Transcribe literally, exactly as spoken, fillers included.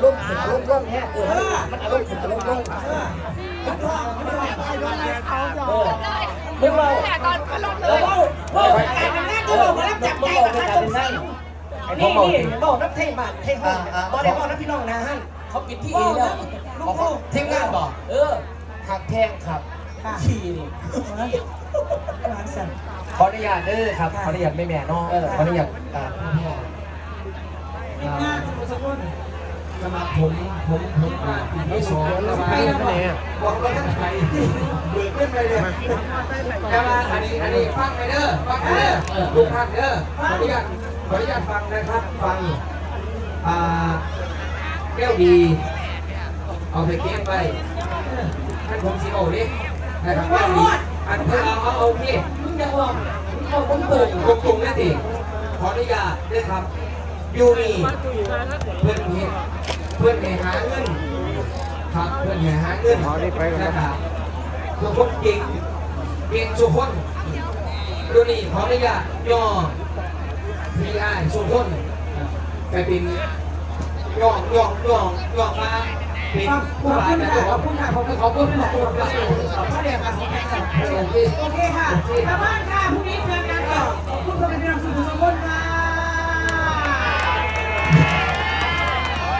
ลงขึ้นอารมณ์ลงแฮะเออมันอารมณ์ขึ้นอารมณ์ลง เออมันร้องมันร้อง เออเรื่องเรา เออเว้าเว้าการทำงานก็เว้ามาแล้วจับใจกับการส่งเสริม ไอ้พว นี่ กเรา นี่เว้านับไทยบ้านไทยห้องบ่ได้เว้านับพี่น้องนาฮั่น เขาปิดที่เองแล้ว ลูกลูก ทีมงานบอกเออหักแพงครับ ค่ะ ขี่นี่ วางสั่น ขออนุญาตเด้อครับขออนุญาตแม่แม่ๆเนาะ เออ ขออนุญาตอ่า ทีมงานทุกคน สมัครผมผมผมมาปีที่สองแล้วมาบอกว่าท่านไทยเบิกเงินไปเลยแต่ว่าอันนี้อันนี้ฟังไปเด้อฟังไปเด้อทุกท่านเด้อขออนุญาตขออนุญาตฟังนะครับฟังอ่าแก้วดี เอาไปเก็บไว้ท่านผมสิโอ้ดินะครับแก้วดีอันเพื่อเอาเอาเอาพี่ มึงจะออกมึงออกมึงเปิด ตรงตรงๆนั่นเองขออนุญาตด้วยครับ อยู่นี่เพื่อนเห็นเพื่อนให้หาเงินครับเพื่อนให้หาเงินนะครับทุกคนเก่งเก่งทุกคนอยู่นี่ขออนุญาตย่อพี่อ้ายทุกคนไปเป็นย่องย่องย่องย่องมาเป็น ขอบคุณค่ะขอบคุณค่ะขอบคุณขอบคุณค่ะขอบคุณค่ะขอบคุณค่ะโอเคค่ะกลับบ้าน